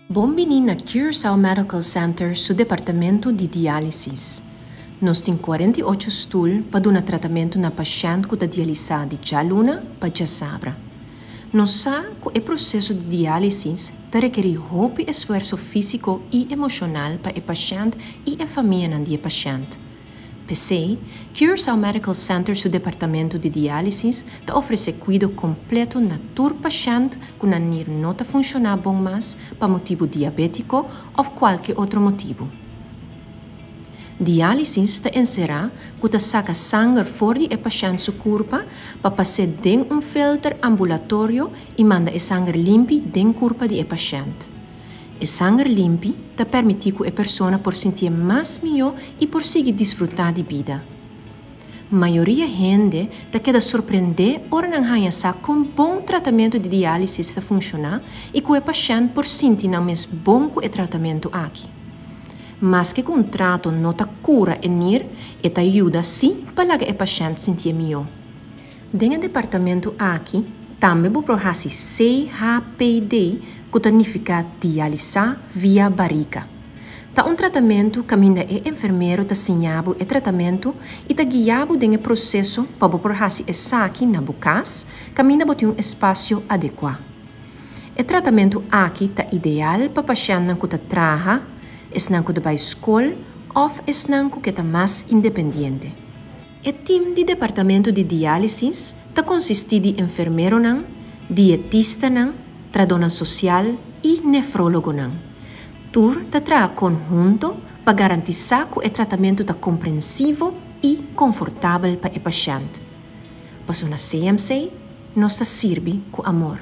Bon bini na Curaçao Medical Center su departamento di diálisis. Nos tin 48 stul pa duna tratamentu na pashènt ku ta dialisá di djaluna pa djasabra. Nos sa ku e proseso di diálisis ta rekerí hopi esfuerso físiko i emoshonal pa e pashènt i e famianan di e pashènt. P'esei, Curaçao Medical Center su departamento di diálisis ta ofresé kuido kompleto na tur pashènt ku nan nir no ta funshoná bon mas pa motibu diabétiko òf kualke otro motibu. Diálisis ta enserá ku ta saka sanger for di e pashènt su kurpa pa pas'é den un filter ambulatorio i manda e sanger limpi den kurpa di e pashènt. E sanger limpi ta permití ku e persona por sintié mas mihó i por sigui disfrutá di bida. Mayoria hende ta keda sorprendé ora nan haña sa kon bon tratamentu di diálisis ta funshoná i ku e pashènt por sinti nan mes bon ku e tratamentu aki. Maske ku un trato no ta kura e nir, e ta yuda sí pa laga e pashènt sintié mihó. Den e departamento aki tambe bo por hasi CHPD ku ta nifiká dialisá via barika. Ta un tratamentu kaminda e enfermero ta siña bo e tratamentu i ta guia bo den e proseso pa bo por hasi esaki na bo kas kaminda bo tin un espasio adekuá. E tratamentu aki ta ideal pa pashèntnan ku ta traha, esnan ku ta bai skol òf esnan ku ke ta mas independiente. E tim di departamento di diálisis ta konsistí di enfermeronan, dietistanan, tradónan sosial i nefrólogonan. Tur ta traha konhunto pa garantisá ku e tratamentu ta komprensivo i konfortabel pa e pashènt. Paso na CMC nos ta sirbi ku amor.